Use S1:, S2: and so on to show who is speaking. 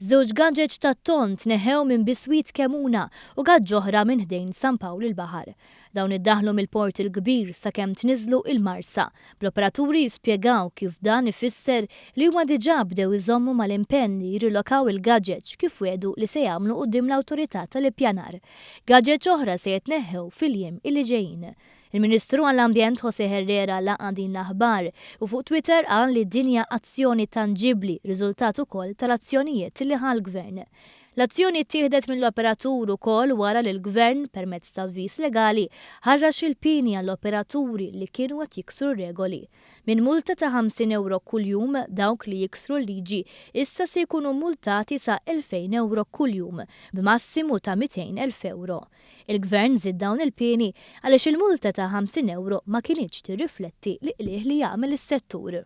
S1: Żewġ gaġeġ tat-tonn tneħħew minn biswit Kemuna u gaġġ oħra minn ħdejn San Pawl il-Baħar. Dawn iddaħħlu mill-Port il-Kbir sakemm tniżżlu il-Marsa, bl-operaturi jispjegaw kif dan ifisser li huma diġà bdew iżommu mal-impenn li jirrilokaw il-gaġeġ kif wiegħdu li se jagħmlu quddiem l-Awtorità tal-Ippjanar. Gaġeġ oħra se jitneħħew fil-jiem illi ġejjin. Il-Ministru għall-Ambjent José Herrera laqa' din l-aħbar u fuq Twitter qal li din hija azzjoni tanġibbli riżultat ukoll tal-azzjonijiet li ħa l-Gvern. L-azzjoni ttieħdet mill-operatur ukoll wara li l-Gvern, permezz ta' avviż legali, ħarrax il-pieni għall-operaturi li kienu qed jiksru r-regoli. Minn multa ta' 50 ewro kuljum, dawk li jiksru l-liġi issa se jkunu multati sa 2,000 ewro kuljum, b'massimu ta' 200,000 ewro. Il-Gvern żied dawn il-pieni għaliex il-multa ta' 50 ewro ma kinitx tirrifletti l-qligħ li jagħmel is-settur.